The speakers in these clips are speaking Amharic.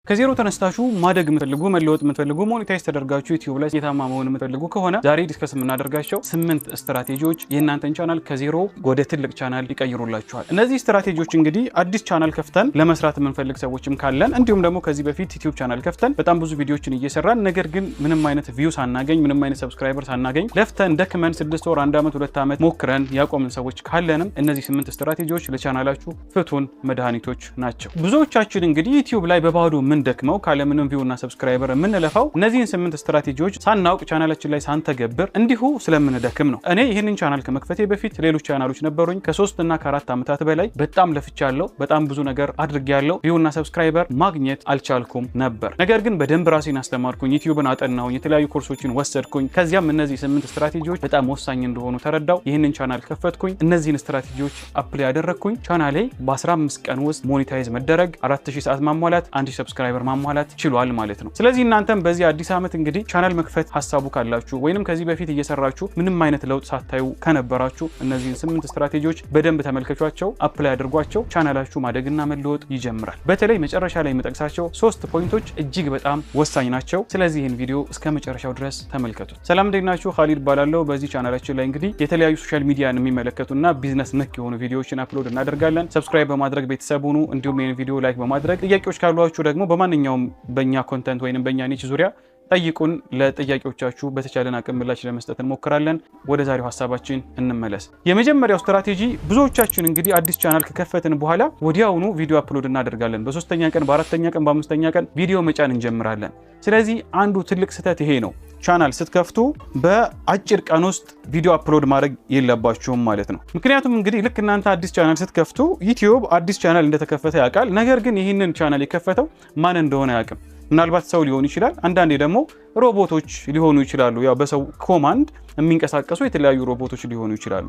ከዜሮ ተነስታችሁ ማደግ የምትፈልጉ፣ መለወጥ የምትፈልጉ፣ monetize ተደርጋችሁ ዩቲዩብ ላይ ስኬታማ መሆን የምትፈልጉ ከሆነ ዛሬ discuss የምናደርጋቸው 8 ስትራቴጂዎች የእናንተን ቻናል ከዜሮ ወደ ትልቅ ቻናል ይቀይሩላችኋል። እነዚህ ስትራቴጂዎች እንግዲህ አዲስ ቻናል ከፍተን ለመስራት የምንፈልግ ሰዎችም ካለን፣ እንዲሁም ደግሞ ከዚህ በፊት ዩቲዩብ ቻናል ከፍተን በጣም ብዙ ቪዲዮዎችን እየሰራን ነገር ግን ምንም አይነት view ሳናገኝ፣ ምንም አይነት subscriber ሳናገኝ ለፍተን ደክመን 6 ወር፣ 1 ዓመት፣ 2 ዓመት ሞክረን ያቆምን ሰዎች ካለንም እነዚህ 8 ስትራቴጂዎች ለቻናላችሁ ፍቱን መድኃኒቶች ናቸው። ብዙዎቻችን እንግዲህ ዩቲዩብ ላይ በባዶ የምንደክመው፣ ካለምንም view እና subscriber የምንለፋው እነዚህን 8 ስትራቴጂዎች ሳናውቅ፣ ቻናላችን ላይ ሳንተገብር እንዲሁ ስለምንደክም ነው። እኔ ይህንን ቻናል ከመክፈቴ በፊት ሌሎች ቻናሎች ነበሩኝ። ከ3 እና ከ4 ዓመታት በላይ በጣም ለፍቻለሁ። በጣም ብዙ ነገር አድርጌያለሁ። View እና subscriber ማግኘት አልቻልኩም ነበር። ነገር ግን በደንብ ራሴን አስተማርኩኝ፣ ዩቲዩብን አጠናሁኝ፣ የተለያዩ ኮርሶችን ወሰድኩኝ። ከዚያም እነዚህ 8 ስትራቴጂዎች በጣም ወሳኝ እንደሆኑ ተረዳሁ። ይህንን ቻናል ከፈትኩኝ። እነዚህን ስትራቴጂዎች apply አደረግኩኝ። ቻናሌ በ15 ቀን ውስጥ monetize መደረግ፣ 4000 ሰዓት ማሟላት፣ 1000 subscriber ማሟላት ችሏል ማለት ነው። ስለዚህ እናንተም በዚህ አዲስ ዓመት እንግዲህ ቻናል መክፈት ሀሳቡ ካላችሁ ወይንም ከዚህ በፊት እየሰራችሁ ምንም አይነት ለውጥ ሳታዩ ከነበራችሁ እነዚህን 8 ስትራቴጂዎች በደንብ ተመልከቿቸው፣ apply አድርጓቸው። ቻናላችሁ ማደግና መለወጥ ይጀምራል። በተለይ መጨረሻ ላይ የምጠቅሳቸው ሶስት point ኦች እጅግ በጣም ወሳኝ ናቸው። ስለዚህ ይህን ቪዲዮ እስከ መጨረሻው ድረስ ተመልከቱት። ሰላም፣ እንዴት ናችሁ? ካሊድ እባላለሁ። በዚህ ቻናላችን ላይ እንግዲህ የተለያዩ social media ን የሚመለከቱና ቢዝነስ ነክ የሆኑ ቪዲዮዎችን upload እናደርጋለን። Subscribe በማድረግ ቤተሰብ ሁኑ። እንዲሁም ይህን ቪዲዮ like በማድረግ፣ ጥያቄዎች ካሏችሁ ደግሞ በማንኛውም በእኛ content ወይንም በእኛ niche ዙሪያ ጠይቁን። ለጥያቄዎቻችሁ በተቻለን አቅም ምላሽ ለመስጠት እንሞክራለን። ወደ ዛሬው ሀሳባችን እንመለስ። የመጀመሪያው ስትራቴጂ፣ ብዙዎቻችን እንግዲህ አዲስ ቻናል ከከፈትን በኋላ ወዲያውኑ ቪዲዮ upload እናደርጋለን። በሶስተኛ ቀን፣ በአራተኛ ቀን፣ በአምስተኛ ቀን ቪዲዮ መጫን እንጀምራለን። ስለዚህ አንዱ ትልቅ ስህተት ይሄ ነው። ቻናል ስትከፍቱ በአጭር ቀን ውስጥ ቪዲዮ upload ማድረግ የለባችሁም ማለት ነው። ምክንያቱም እንግዲህ ልክ እናንተ አዲስ ቻናል ስትከፍቱ ዩቲዩብ አዲስ ቻናል እንደተከፈተ ያውቃል። ነገር ግን ይህንን ቻናል የከፈተው ማን እንደሆነ አያውቅም። ምናልባት ሰው ሊሆን ይችላል። አንዳንዴ ደግሞ ሮቦቶች ሊሆኑ ይችላሉ። ያው በሰው command የሚንቀሳቀሱ የተለያዩ ሮቦቶች ሊሆኑ ይችላሉ።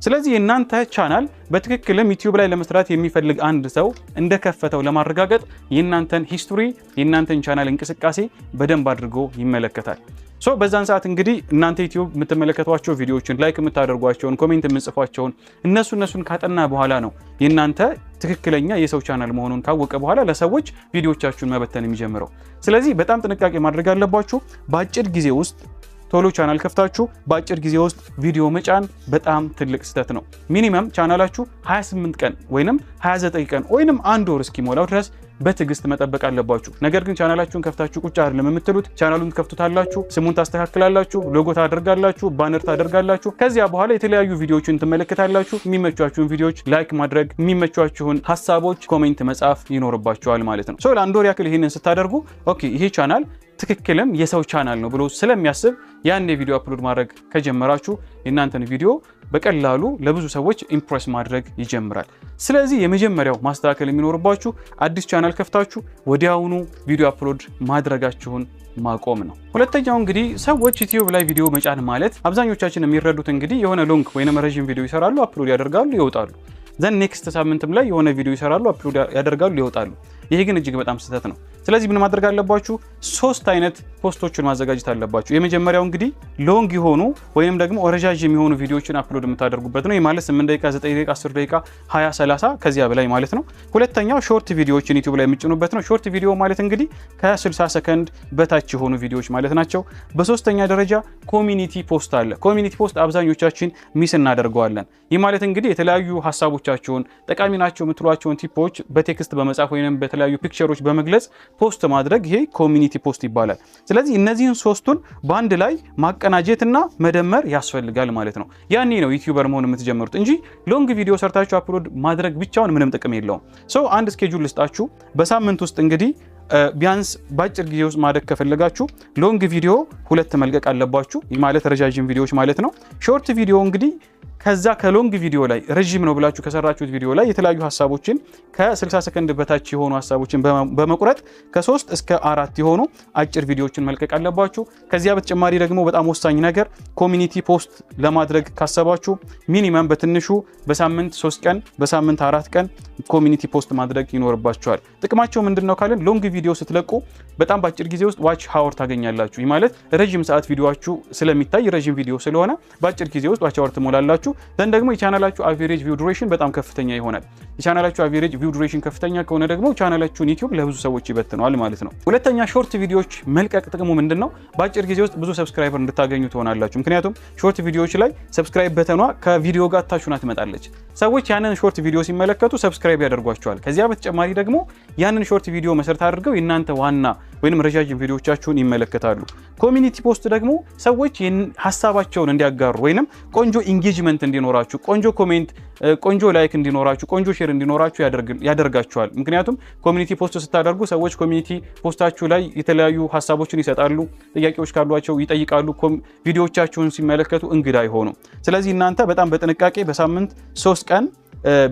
ስለዚህ የእናንተ ቻናል በትክክልም ዩቲዩብ ላይ ለመስራት የሚፈልግ አንድ ሰው እንደከፈተው ለማረጋገጥ የእናንተን history፣ የእናንተን ቻናል እንቅስቃሴ በደንብ አድርጎ ይመለከታል። So በዛን ሰዓት እንግዲህ እናንተ ዩቲዩብ የምትመለከቷቸው ቪዲዮዎችን፣ like የምታደርጓቸውን፣ comment የምትጽፏቸውን እነሱን ካጠና በኋላ ነው፣ የእናንተ ትክክለኛ የሰው ቻናል መሆኑን ካወቀ በኋላ ለሰዎች ቪዲዮቻችሁን መበተን የሚጀምረው። ስለዚህ በጣም ጥንቃቄ ማድረግ አለባችሁ። በአጭር ጊዜ ውስጥ ቶሎ ቻናል ከፍታችሁ በአጭር ጊዜ ውስጥ ቪዲዮ መጫን በጣም ትልቅ ስህተት ነው። Minimum ቻናላችሁ 28 ቀን ወይንም 29 ቀን ወይንም አንድ ወር እስኪሞላው ድረስ በትዕግስት መጠበቅ አለባችሁ። ነገር ግን ቻናላችሁን ከፍታችሁ ቁጭ አይደለም የምትሉት። ቻናሉን ትከፍቱታላችሁ፣ ስሙን ታስተካክላላችሁ፣ ሎጎ ታደርጋላችሁ፣ banner ታደርጋላችሁ። ከዚያ በኋላ የተለያዩ ቪዲዮዎችን ትመለከታላችሁ። የሚመቿችሁን ቪዲዮዎች like ማድረግ፣ የሚመቿችሁን ሀሳቦች comment መጻፍ ይኖርባችኋል ማለት ነው። So ለአንድ ወር ያክል ይህንን ስታደርጉ okay፣ ይሄ ቻናል ትክክልም የሰው ቻናል ነው ብሎ ስለሚያስብ ያን የቪዲዮ upload ማድረግ ከጀመራችሁ የእናንተን ቪዲዮ በቀላሉ ለብዙ ሰዎች impress ማድረግ ይጀምራል። ስለዚህ የመጀመሪያው ማስተካከል የሚኖርባችሁ አዲስ ቻናል ከፍታችሁ ወዲያውኑ ቪዲዮ upload ማድረጋችሁን ማቆም ነው። ሁለተኛው እንግዲህ ሰዎች ዩቲዩብ ላይ ቪዲዮ መጫን ማለት አብዛኞቻችን የሚረዱት እንግዲህ የሆነ long ወይንም ረዥም ቪዲዮ ይሰራሉ፣ upload ያደርጋሉ፣ ይወጣሉ። Then next ሳምንትም ላይ የሆነ ቪዲዮ ይሰራሉ፣ upload ያደርጋሉ፣ ይወጣሉ። ይሄ ግን እጅግ በጣም ስህተት ነው። ስለዚህ ምን ማድረግ አለባችሁ? ሶስት አይነት post ኦችን ማዘጋጀት አለባችሁ። የመጀመሪያው እንግዲህ long የሆኑ ወይንም ደግሞ ረዣዥም የሆኑ ቪዲዮዎችን upload የምታደርጉበት ነው። ይህ ማለት 8 ደቂቃ፣ 9 ደቂቃ፣ 10 ደቂቃ፣ 20፣ 30 ከዚያ በላይ ማለት ነው። ሁለተኛው short ቪዲዮዎችን ዩቲዩብ ላይ የምትጭኑበት ነው። Short ቪዲዮ ማለት እንግዲህ ከ60 ሰከንድ በታች የሆኑ ቪዲዮዎች ማለት ናቸው። በሶስተኛ ደረጃ community post አለ። Community post አብዛኞቻችን miss እናደርገዋለን። ይህ ማለት እንግዲህ የተለያዩ ሀሳቦቻችሁን፣ ጠቃሚ ናቸው የምትሏቸውን tip ኦች በ text በመጻፍ ወይም በተለያዩ picture ኦች በመግለጽ post ማድረግ፣ ይሄ community post ይባላል። ስለዚህ እነዚህን ሶስቱን በአንድ ላይ ማቀናጀትና መደመር ያስፈልጋል ማለት ነው። ያኔ ነው YouTuber መሆን የምትጀምሩት እንጂ long ቪዲዮ ሰርታችሁ upload ማድረግ ብቻውን ምንም ጥቅም የለውም። So አንድ schedule ልስጣችሁ። በሳምንት ውስጥ እንግዲህ ቢያንስ በአጭር ጊዜ ውስጥ ማደግ ከፈለጋችሁ long ቪዲዮ ሁለት መልቀቅ አለባችሁ። ይህ ማለት ረዣዥም ቪዲዮዎች ማለት ነው። Short ቪዲዮ እንግዲህ ከዛ ከ long ቪዲዮ ላይ፣ ረዥም ነው ብላችሁ ከሰራችሁት ቪዲዮ ላይ የተለያዩ ሀሳቦችን፣ ከ60 ሰከንድ በታች የሆኑ ሀሳቦችን በመቁረጥ ከ3 እስከ 4 የሆኑ አጭር ቪዲዮዎችን መልቀቅ አለባችሁ። ከዚያ በተጨማሪ ደግሞ በጣም ወሳኝ ነገር community post ለማድረግ ካሰባችሁ minimum በትንሹ በሳምንት 3 ቀን፣ በሳምንት 4 ቀን community post ማድረግ ይኖርባችኋል። ጥቅማቸው ምንድን ነው ካልን long ቪዲዮ ስትለቁ በጣም በአጭር ጊዜ ውስጥ watch hour ታገኛላችሁ። ይህ ማለት ረዥም ሰዓት ቪዲዮአችሁ ስለሚታይ፣ ረዥም ቪዲዮ ስለሆነ በአጭር ጊዜ ውስጥ watch hour ትሞላላችሁ። Then ደግሞ የቻናላችሁ average view duration በጣም ከፍተኛ ይሆናል። የቻናላችሁ average view duration ከፍተኛ ከሆነ ደግሞ ቻናላችሁን ዩቲዩብ ለብዙ ሰዎች ይበትነዋል ማለት ነው። ሁለተኛ፣ short ቪዲዮዎች መልቀቅ ጥቅሙ ምንድነው? በአጭር ጊዜ ውስጥ ብዙ subscriber እንድታገኙ ትሆናላችሁ። ምክንያቱም short ቪዲዮዎች ላይ subscribe button ኗ ከቪዲዮ ጋር attach ሆና ትመጣለች። ሰዎች ያንን short ቪዲዮ ሲመለከቱ subscribe ያደርጓቸዋል። ከዚያ በተጨማሪ ደግሞ ያንን short ቪዲዮ መሰረት አድርገው የእናንተ ዋና ወይንም ረጃጅም ቪዲዮቻችሁን ይመለከታሉ። Community post ደግሞ ሰዎች ሀሳባቸውን እንዲያጋሩ ወይንም ቆንጆ engagement እንዲኖራችሁ፣ ቆንጆ comment፣ ቆንጆ like እንዲኖራችሁ፣ ቆንጆ share እንዲኖራችሁ ያደርጋችኋል። ምክንያቱም community post ስታደርጉ ሰዎች community post ኣችሁ ላይ የተለያዩ ሀሳቦችን ይሰጣሉ፣ ጥያቄዎች ካሏቸው ይጠይቃሉ። ቪዲዮቻችሁን ሲመለከቱ እንግዳ አይሆኑም። ስለዚህ እናንተ በጣም በጥንቃቄ በሳምንት 3 ቀን፣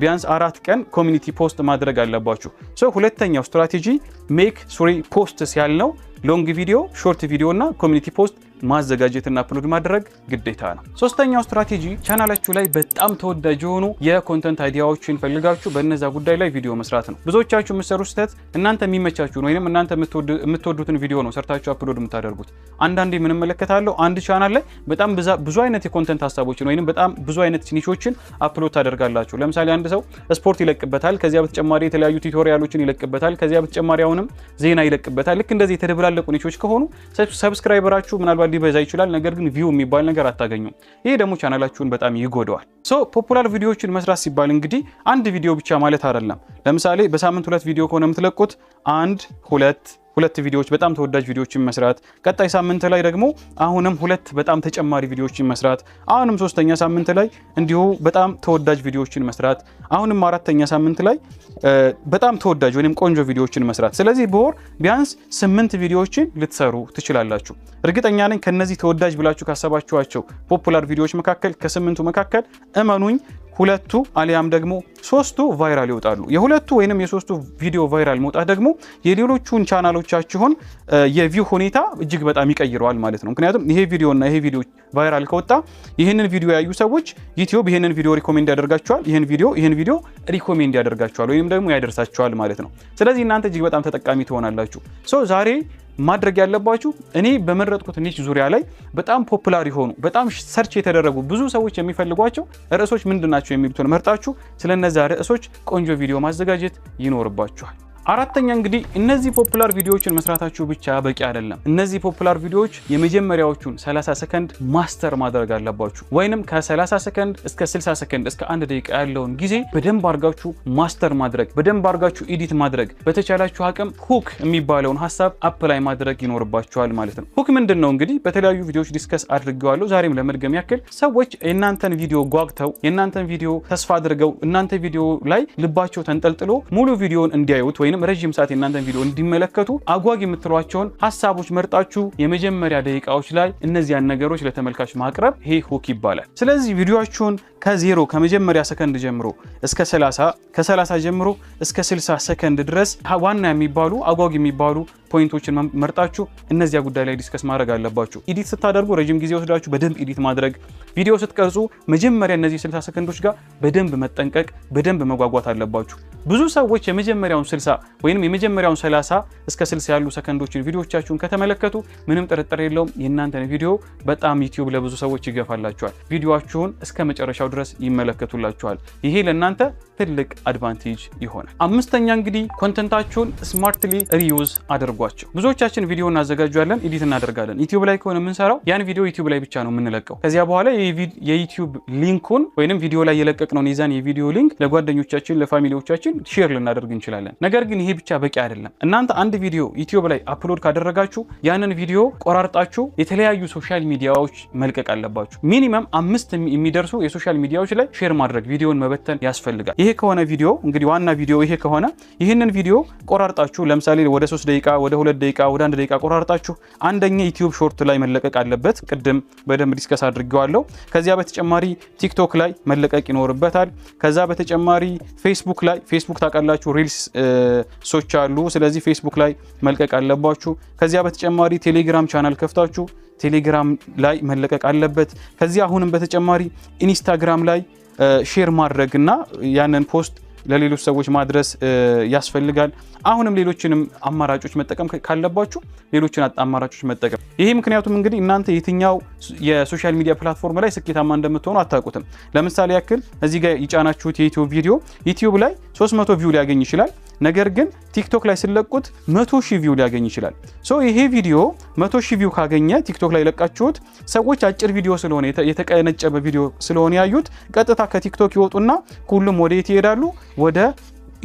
ቢያንስ 4 ቀን community post ማድረግ አለባችሁ። So ሁለተኛው strategy make three posts ያልነው long video፣ short video እና community post ማዘጋጀትና upload ማድረግ ግዴታ ነው። ሶስተኛው ስትራቴጂ ቻናላችሁ ላይ በጣም ተወዳጅ የሆኑ የ content idea ዎችን ፈልጋችሁ በእነዛ ጉዳይ ላይ ቪዲዮ መስራት ነው። ብዙዎቻችሁ የምትሰሩት ስህተት እናንተ የሚመቻችሁን ወይንም እናንተ የምትወዱትን ቪዲዮ ነው ሰርታችሁ upload የምታደርጉት። አንዳንዴ የምንመለከታለው አንድ ቻናል ላይ በጣም ብዙ አይነት የ content ሀሳቦችን ወይንም በጣም ብዙ አይነት niche ኦችን upload ታደርጋላችሁ። ለምሳሌ አንድ ሰው ስፖርት ይለቅበታል፣ ከዚያ በተጨማሪ የተለያዩ tutorial ኦችን ይለቅበታል፣ ከዚያ በተጨማሪ አሁንም ዜና ይለቅበታል። ልክ እንደዚህ የተደበላለቁ niche ኦች ከሆኑ subscriber ኣችሁ ምናልባት ሊበዛ ይችላል፣ ነገር ግን view የሚባል ነገር አታገኙም። ይሄ ደግሞ ቻናላችሁን በጣም ይጎዳዋል። So popular ቪዲዮዎችን መስራት ሲባል እንግዲህ አንድ ቪዲዮ ብቻ ማለት አይደለም። ለምሳሌ በሳምንት 2 ቪዲዮ ከሆነ የምትለቁት፣ አንድ ሁለት ሁለት ቪዲዮዎች፣ በጣም ተወዳጅ ቪዲዮዎችን መስራት፣ ቀጣይ ሳምንት ላይ ደግሞ አሁንም ሁለት በጣም ተጨማሪ ቪዲዮዎችን መስራት፣ አሁንም ሶስተኛ ሳምንት ላይ እንዲሁ በጣም ተወዳጅ ቪዲዮዎችን መስራት፣ አሁንም አራተኛ ሳምንት ላይ በጣም ተወዳጅ ወይንም ቆንጆ ቪዲዮዎችን መስራት። ስለዚህ በወር ቢያንስ 8 ቪዲዮዎችን ልትሰሩ ትችላላችሁ። እርግጠኛ ነኝ ከነዚህ ተወዳጅ ብላችሁ ካሰባችኋቸው popular ቪዲዮዎች መካከል፣ ከ8ቱ መካከል እመኑኝ ሁለቱ አሊያም ደግሞ ሶስቱ viral ይወጣሉ። የሁለቱ ወይንም የሶስቱ ቪዲዮ viral መውጣት ደግሞ የሌሎቹን ቻናሎቻችሁን የ view ሁኔታ እጅግ በጣም ይቀይረዋል ማለት ነው። ምክንያቱም ይሄ ቪዲዮ እና ይሄ ቪዲዮ viral ከወጣ ይህንን ቪዲዮ ያዩ ሰዎች ዩቲዩብ ይህንን ቪዲዮ recommend ያደርጋቸዋል፣ ይህን ቪዲዮ recommend ያደርጋቸዋል ወይንም ደግሞ ያደርሳቸዋል ማለት ነው። ስለዚህ እናንተ እጅግ በጣም ተጠቃሚ ትሆናላችሁ። So ዛሬ ማድረግ ያለባችሁ እኔ በመረጥኩት niche ዙሪያ ላይ በጣም popular የሆኑ፣ በጣም search የተደረጉ፣ ብዙ ሰዎች የሚፈልጓቸው ርዕሶች ምንድን ናቸው የሚሉትን መርጣችሁ ስለነዛ ርዕሶች ቆንጆ ቪዲዮ ማዘጋጀት ይኖርባችኋል። አራተኛ እንግዲህ እነዚህ popular ቪዲዮዎችን መስራታችሁ ብቻ በቂ አይደለም። እነዚህ popular ቪዲዮዎች የመጀመሪያዎቹን 30 ሰከንድ master ማድረግ አለባችሁ። ወይንም ከ30 ሰከንድ እስከ 60 ሰከንድ፣ እስከ 1 ደቂቃ ያለውን ጊዜ በደንብ አድርጋችሁ master ማድረግ፣ በደንብ አድርጋችሁ edit ማድረግ፣ በተቻላችሁ አቅም hook የሚባለውን ሀሳብ apply ማድረግ ይኖርባችኋል ማለት ነው። Hook ምንድን ነው? እንግዲህ በተለያዩ ቪዲዮዎች discuss አድርጌዋለሁ። ዛሬም ለመድገም ያክል ሰዎች የእናንተን ቪዲዮ ጓጉተው፣ የእናንተን ቪዲዮ ተስፋ አድርገው፣ እናንተ ቪዲዮ ላይ ልባቸው ተንጠልጥሎ ሙሉ ቪዲዮን እንዲያዩት ወይም ረዥም ሰዓት የእናንተን ቪዲዮ እንዲመለከቱ አጓጊ የምትሏቸውን ሀሳቦች መርጣችሁ የመጀመሪያ ደቂቃዎች ላይ እነዚያን ነገሮች ለተመልካች ማቅረብ፣ ይሄ hook ይባላል። ስለዚህ ቪዲዮአችሁን ከ0 ከመጀመሪያ ሰከንድ ጀምሮ እስከ 30፣ ከ30 ጀምሮ እስከ 60 ሰከንድ ድረስ ዋና የሚባሉ፣ አጓጊ የሚባሉ point ኦችን መርጣችሁ እነዚያ ጉዳይ ላይ discuss ማድረግ አለባችሁ። Edit ስታደርጉ ረጅም ጊዜ ወስዳችሁ በደንብ edit ማድረግ፣ ቪዲዮ ስትቀርጹ መጀመሪያ እነዚህ 60 ሰከንዶች ጋር በደንብ መጠንቀቅ፣ በደንብ መጓጓት አለባችሁ። ብዙ ሰዎች የመጀመሪያውን 60 ወይም የመጀመሪያውን 30 እስከ 60 ያሉ ሰከንዶችን ቪዲዮቻችሁን ከተመለከቱ ምንም ጥርጥር የለውም የእናንተን ቪዲዮ በጣም ዩቲዩብ ለብዙ ሰዎች ይገፋላችኋል። ቪዲዮአችሁን እስከ መጨረሻው ድረስ ይመለከቱላችኋል። ይሄ ለእናንተ ትልቅ advantage ይሆናል። አምስተኛ እንግዲህ content ኣችሁን smartly reuse አድርጓቸው። ብዙዎቻችን ቪዲዮ እናዘጋጃለን፣ edit እናደርጋለን። ዩቲዩብ ላይ ከሆነ የምንሰራው ያን ቪዲዮ ዩቲዩብ ላይ ብቻ ነው የምንለቀው። ከዚያ በኋላ የዩቲዩብ link ኡን ወይንም ቪዲዮ ላይ የለቀቅነውን የዛን የቪዲዮ link ለጓደኞቻችን፣ ለ family ዎቻችን share ልናደርግ እንችላለን። ነገር ግን ይሄ ብቻ በቂ አይደለም። እናንተ አንድ ቪዲዮ ዩቲዩብ ላይ upload ካደረጋችሁ ያንን ቪዲዮ ቆራርጣችሁ የተለያዩ social media ዎች መልቀቅ አለባችሁ። Minimum አምስት የሚደርሱ የ social media ዎች ላይ share ማድረግ፣ ቪዲዮን መበተን ያስፈልጋል። ይሄ ከሆነ ቪዲዮ እንግዲህ ዋና ቪዲዮ ይሄ ከሆነ ይህንን ቪዲዮ ቆራርጣችሁ ለምሳሌ ወደ 3 ደቂቃ፣ ወደ 2 ደቂቃ፣ ወደ 1 ደቂቃ ቆራርጣችሁ አንደኛ ዩቲዩብ short ላይ መለቀቅ አለበት። ቅድም በደንብ discuss አድርጌዋለሁ። ከዚያ በተጨማሪ ቲክቶክ ላይ መለቀቅ ይኖርበታል። ከዛ በተጨማሪ ፌስቡክ ላይ፣ ፌስቡክ ታውቃላችሁ reels ሶች አሉ። ስለዚህ ፌስቡክ ላይ መልቀቅ አለባችሁ። ከዚያ በተጨማሪ ቴሌግራም ቻናል ከፍታችሁ ቴሌግራም ላይ መለቀቅ አለበት። ከዚያ አሁንም በተጨማሪ ኢንስታግራም ላይ share ማድረግ እና ያንን post ለሌሎች ሰዎች ማድረስ ያስፈልጋል። አሁንም ሌሎችንም አማራጮች መጠቀም ካለባችሁ ሌሎችን አማራጮች መጠቀም። ይሄ ምክንያቱም እንግዲህ እናንተ የትኛው የ social media platform ላይ ስኬታማ እንደምትሆኑ አታውቁትም። ለምሳሌ ያክል እዚህ ጋር የጫናችሁት የዩቲዩብ ቪዲዮ ዩቲዩብ ላይ 300 view ሊያገኝ ይችላል። ነገር ግን ቲክቶክ ላይ ስትለቁት 100,000 view ሊያገኝ ይችላል። So ይሄ ቪዲዮ 100,000 view ካገኘ ቲክቶክ ላይ ለቃችሁት ሰዎች አጭር ቪዲዮ ስለሆነ፣ የተቀነጨበ ቪዲዮ ስለሆነ ያዩት ቀጥታ ከቲክቶክ ይወጡና ሁሉም ወደ የት ይሄዳሉ? ወደ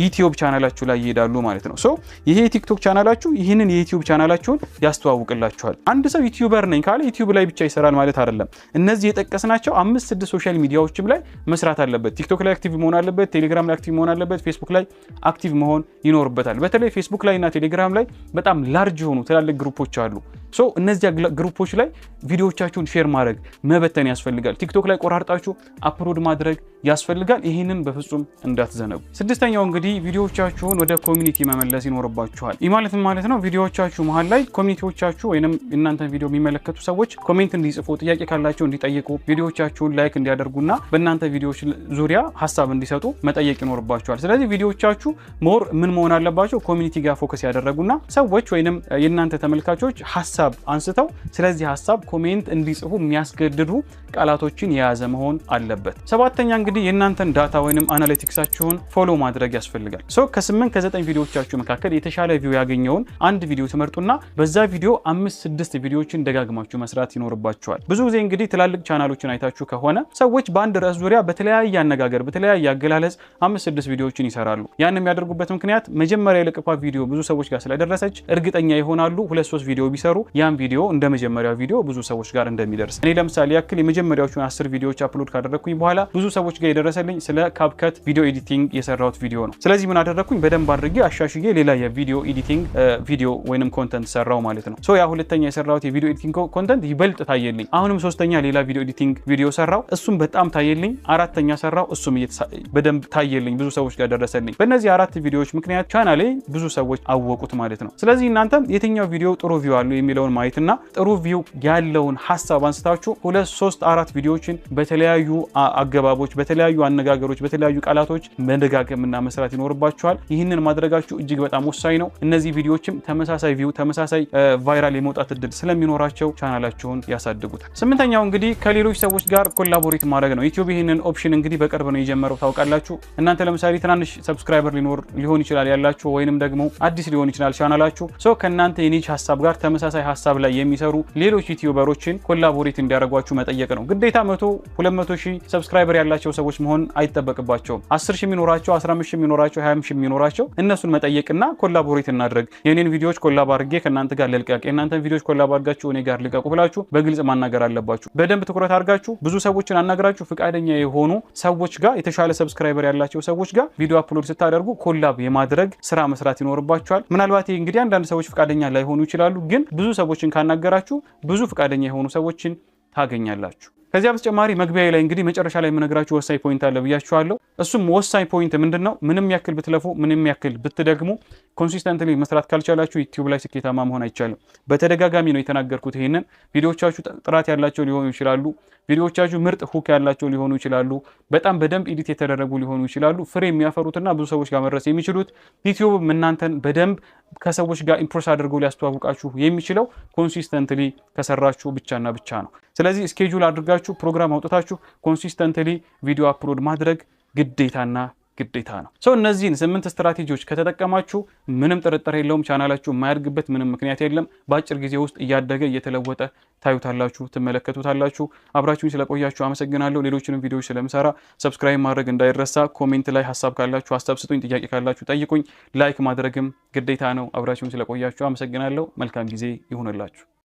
ዩቲዩብ ቻናላችሁ ላይ ይሄዳሉ ማለት ነው። So ይሄ የቲክቶክ ቻናላችሁ ይህንን የዩቲዩብ ቻናላችሁን ያስተዋውቅላችኋል። አንድ ሰው YouTuber ነኝ ካለ ዩቲዩብ ላይ ብቻ ይሰራል ማለት አይደለም። እነዚህ የጠቀስናቸው አምስት ስድስት social media ዎችም ላይ መስራት አለበት። ቲክቶክ ላይ active መሆን አለበት። ቴሌግራም ላይ active መሆን አለበት። ፌስቡክ ላይ active መሆን ይኖርበታል። በተለይ ፌስቡክ ላይ እና ቴሌግራም ላይ በጣም large የሆኑ ትላልቅ group ኦች አሉ። So እነዚያ group ኦች ላይ ቪዲዮዎቻችሁን share ማድረግ፣ መበተን ያስፈልጋል። ቲክቶክ ላይ ቆራርጣችሁ upload ማድረግ ያስፈልጋል። ይህንን በፍጹም እንዳትዘነጉ። ስድስተኛው እንግዲህ ቪዲዮዎቻችሁን ወደ community መመለስ ይኖርባችኋል። ይህ ማለት ምን ማለት ነው? ቪዲዮዎቻችሁ መሀል ላይ community ዎቻችሁ ወይም እናንተን ቪዲዮ የሚመለከቱ ሰዎች comment እንዲጽፉ፣ ጥያቄ ካላቸው እንዲጠይቁ፣ ቪዲዮዎቻችሁን like እንዲያደርጉና በእናንተ ቪዲዮዎች ዙሪያ ሀሳብ እንዲሰጡ መጠየቅ ይኖርባችኋል። ስለዚህ ቪዲዮዎቻችሁ more ምን መሆን አለባቸው? Community ጋር focus ያደረጉና ሰዎች ወይንም የእናንተ ተመልካቾች ሀሳብ አንስተው ስለዚህ ሀሳብ comment እንዲጽፉ የሚያስገድዱ ቃላቶችን የያዘ መሆን አለበት። ሰባተኛ እንግዲህ የእናንተን data ወይንም analytics ኣችሁን follow ማድረግ ያስፈልጋል። So ከስምንት ከዘጠኝ ቪዲዮዎቻችሁ መካከል የተሻለ view ያገኘውን አንድ ቪዲዮ ትመርጡና በዛ ቪዲዮ አምስት ስድስት ቪዲዮዎችን ደጋግማችሁ መስራት ይኖርባችኋል። ብዙ ጊዜ እንግዲህ ትላልቅ ቻናሎችን አይታችሁ ከሆነ ሰዎች በአንድ ርዕስ ዙሪያ በተለያየ አነጋገር፣ በተለያየ አገላለጽ አምስት ስድስት ቪዲዮዎችን ይሰራሉ። ያን የሚያደርጉበት ምክንያት መጀመሪያ የለቀቋት ቪዲዮ ብዙ ሰዎች ጋር ስለደረሰች እርግጠኛ ይሆናሉ ሁለት ሶስት ቪዲዮ ቢሰሩ ያን ቪዲዮ እንደ መጀመሪያው ቪዲዮ ብዙ ሰዎች ጋር እንደሚደርስ። እኔ ለምሳሌ ያክል የመጀመሪያዎቹን 10 ቪዲዮዎች upload ካደረግኩኝ በኋላ ብዙ ሰዎች ጋር የደረሰልኝ ስለ CapCut video editing የሰራሁት ቪዲዮ ነው። ስለዚህ ምን አደረግኩኝ? በደንብ አድርጌ አሻሽዬ ሌላ የ video editing ቪዲዮ ወይንም content ሰራሁ ማለት ነው። So ያ ሁለተኛ የሰራሁት የ video editing content ይበልጥ ታየልኝ። አሁንም ሶስተኛ ሌላ video editing ቪዲዮ ሰራሁ፣ እሱም በጣም ታየልኝ። አራተኛ ሰራሁ፣ እሱም በደንብ ታየልኝ፣ ብዙ ሰዎች ጋር ደረሰልኝ። በእነዚህ አራት ቪዲዮዎች ምክንያት ቻናሌ ብዙ ሰዎች አወቁት ማለት ነው። ስለዚህ እናንተም የትኛው ቪዲዮ ጥሩ view አለው የሚለውን ማየትና ጥሩ view ያለውን ሀሳብ አንስታችሁ ሁለት፣ ሶስት፣ አራት ቪዲዮዎችን በተለያዩ አገባቦች፣ በተለያዩ አነጋገሮች፣ በተለያዩ ቃላቶች መደጋገምና መስራት ይኖርባችኋል። ይህንን ማድረጋችሁ እጅግ በጣም ወሳኝ ነው። እነዚህ ቪዲዮዎችም ተመሳሳይ view፣ ተመሳሳይ viral የመውጣት እድል ስለሚኖራቸው ቻናላችሁን ያሳድጉታል። ስምንተኛው እንግዲህ ከሌሎች ሰዎች ጋር collaborate ማድረግ ነው። ዩቲዩብ ይህንን option እንግዲህ በቅርብ ነው የጀመረው፣ ታውቃላችሁ። እናንተ ለምሳሌ ትናንሽ subscriber ሊኖር ሊሆን ይችላል ያላችሁ ወይንም ደግሞ አዲስ ሊሆን ይችላል ቻናላችሁ። So ከእናንተ የ niche ሀሳብ ጋር ተመሳሳይ ሀሳብ ላይ የሚሰሩ ሌሎች YouTuber ኦችን collaborate እንዲያደርጓችሁ መጠየቅ ነው። ግዴታ 100፣ 200 ሺህ subscriber ያላቸው ሰዎች መሆን አይጠበቅባቸውም። 10 ሺህ የሚኖራቸው፣ 15 ሺህ የሚኖራቸው፣ 20 ሺህ የሚኖራቸው እነሱን መጠየቅና collaborate እናድርግ፣ የኔን ቪዲዮዎች collab አድርጌ ከእናንተ ጋር ልልቀቅ፣ የእናንተን ቪዲዮዎች collab አድርጋችሁ እኔ ጋር ልቀቁ ብላችሁ በግልጽ ማናገር አለባችሁ። በደንብ ትኩረት አድርጋችሁ ብዙ ሰዎችን አናግራችሁ ፈቃደኛ የሆኑ ሰዎች ጋር፣ የተሻለ subscriber ያላቸው ሰዎች ጋር ቪዲዮ upload ስታደርጉ collab የማድረግ ስራ መስራት ይኖርባችኋል። ምናልባት ይህ እንግዲህ አንዳንድ ሰዎች ፈቃደኛ ላይሆኑ ይችላሉ። ግን ብዙ ሰዎችን ካናገራችሁ ብዙ ፈቃደኛ የሆኑ ሰዎችን ታገኛላችሁ። ከዚያ በተጨማሪ መግቢያ ላይ እንግዲህ መጨረሻ ላይ የምነግራችሁ ወሳኝ point አለ ብያችኋለሁ። እሱም ወሳኝ point ምንድን ነው? ምንም ያክል ብትለፉ፣ ምንም ያክል ብትደግሙ consistently መስራት ካልቻላችሁ ዩቲዩብ ላይ ስኬታማ መሆን አይቻልም። በተደጋጋሚ ነው የተናገርኩት ይሄንን። ቪዲዮዎቻችሁ ጥራት ያላቸው ሊሆኑ ይችላሉ። ቪዲዮዎቻችሁ ምርጥ hook ያላቸው ሊሆኑ ይችላሉ። በጣም በደንብ edit የተደረጉ ሊሆኑ ይችላሉ። ፍሬ የሚያፈሩትና ብዙ ሰዎች ጋር መድረስ የሚችሉት፣ ዩቲዩብ እናንተን በደንብ ከሰዎች ጋር impress አድርጎ ሊያስተዋውቃችሁ የሚችለው consistently ከሰራችሁ ብቻና ብቻ ነው። ስለዚህ schedule አድርጋችሁ፣ ፕሮግራም አውጥታችሁ consistently ቪዲዮ upload ማድረግ ግዴታና ግዴታ ነው። So እነዚህን ስምንት ስትራቴጂዎች ከተጠቀማችሁ ምንም ጥርጥር የለውም ቻናላችሁ የማያድግበት ምንም ምክንያት የለም። በአጭር ጊዜ ውስጥ እያደገ እየተለወጠ ታዩታላችሁ፣ ትመለከቱታላችሁ። አብራችሁኝ ስለቆያችሁ አመሰግናለሁ። ሌሎችንም ቪዲዮዎች ስለምሰራ subscribe ማድረግ እንዳይረሳ። Comment ላይ ሀሳብ ካላችሁ ሀሳብ ስጡኝ፣ ጥያቄ ካላችሁ ጠይቁኝ። Like ማድረግም ግዴታ ነው። አብራችሁኝ ስለቆያችሁ አመሰግናለሁ። መልካም ጊዜ ይሁንላችሁ።